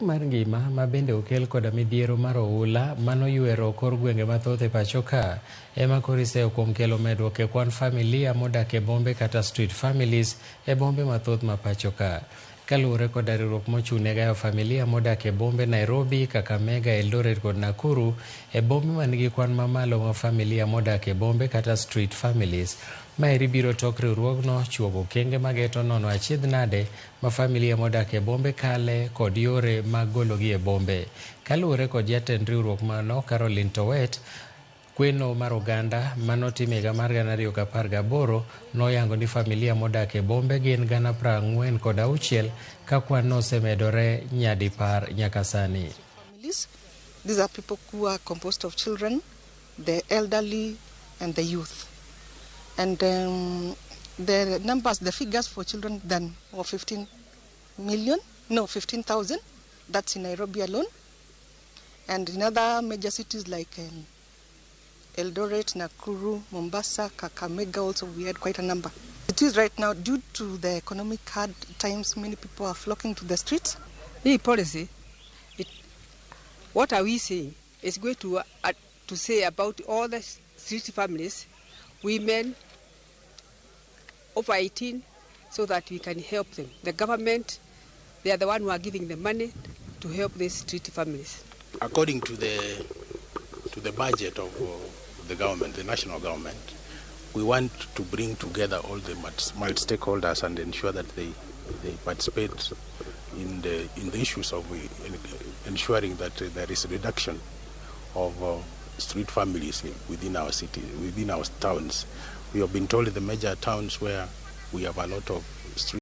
Mar ngima ma bende okel koda midhiero mar oula manoywero kor gwenge mathoth e pacho ka ema koro iseyo kuom kelo medruok e kwan familia modak e bombe kata street families e bombe mathoth ma pacho ka. Kaluwore koda riwruok mochung' ne gayo familia modak e bombe Nairobi, Kakamega, Eldoret kod Nakuru e bombe manigi kwan mamalo mar familia modak e bombe kata street families. Maeri biro tok riwruogno chuogo okenge mageto nono achiedh nade ma familia modak e bombe kale kod yore mag gologi e bombe. Kaluwore kod jatend riwruok mano Caroline Towet, kweno mar oganda manotim higa mar 2018 noyango ni familia modak e bombe gin 46,000 ka kwan no osemedore nyadipar nyaka sani. Families. These are people who are composed of children, the elderly, and the youth. And the numbers, the figures for children then were 15 million, no, 15,000. That's in Nairobi alone. And in other major cities like Eldoret, Nakuru, Mombasa, Kakamega also we had quite a number. It is right now due to the economic hard times, many people are flocking to the streets. Hii policy, what are we saying? It's going to say about all the street families, women over 18, so that we can help them. The government, they are the one who are giving the money to help these street families. According to the budget of the government, the national government, we want to bring together all the multi stakeholders and ensure that they participate in the issues of ensuring that there is a reduction of street families within our city, within our towns. We have been told the major towns where we have a lot of street